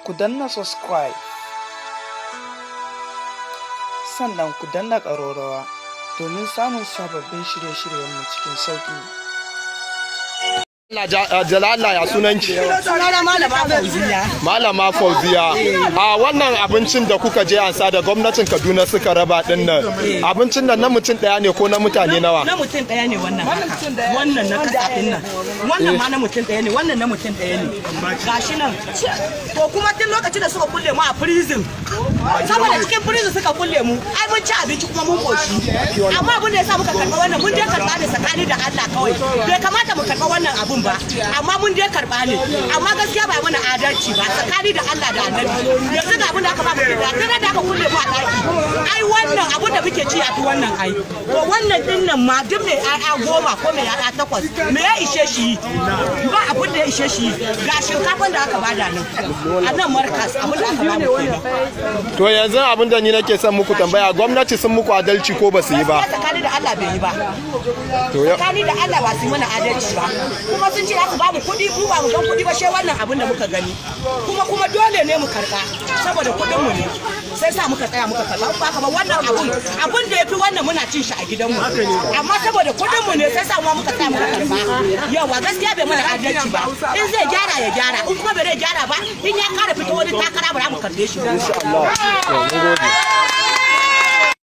Ku danna subscribe, sannan ku danna ƙararrawa domin samun sababbin shirye-shiryenmu cikin sauƙi. Jalala, ya sunanki? Sunana Malama Fauziya. Malama Fauziya. A wannan abincin da kuka je ansa da gwamnatin Kaduna suka raba din nan, abincin nan na mutum ɗaya ne ko na mutane nawa? Na mutum ɗaya ne wannan haka. Wannan na kasa ɗin nan. Wannan ma na mutum ɗaya ne, wannan na mutum ɗaya ne. Gashi nan. To kuma tun lokacin da suka kulle mu a prison. Saboda cikin prison suka kulle mu, ai mun ci abinci kuma mun koshi. Amma abin da ya sa muka karɓa wannan, mun je karɓa ne tsakani da Allah kawai. Bai kamata mu karɓa wannan abun ba, amma mun je karɓa ne. Amma gaskiya ba mana adalci ba tsakani da Allah da Annabi. Yanzu ga abin da aka ba mu da tun da aka kulle mu a ɗaki. Ai wannan abun da muke ci a fi wannan ai. To wannan din nan ma duk mai ƴaƴa 10 ko mai ƴaƴa 8 me ya ishe shi? Ba abun da ya ishe shi. Ga shinkafan da aka bada nan. A nan Markas abun da aka ba mu kenan. To yanzu abin da ni nake son muku tambaya, gwamnati sun muku adalci ko ba su yi ba? Gaskiya tsakani da Allah bai yi ba. To ya Tsakani da Allah ba su yi mana adalci ba. Kuma sun ce za su ba mu kuɗi, mu ba mu gan kuɗi ba sai wannan abin da muka gani. Kuma dole ne mu karɓa saboda kuɗin mu ne. Sai sa muka tsaya muka karɓa. In ba haka ba wannan abun da yafi wannan muna cin shi a gidanmu. Amma saboda kuɗin mu ne sai sa mu muka tsaya muka karɓa. Yawa gaskiya bai mana adalci ba. In zai gyara ya gyara, in kuma bai zai gyara ba, in ya kara fito wani takara ba za mu karɓe shi ba. Insha Allah. To, mun gode.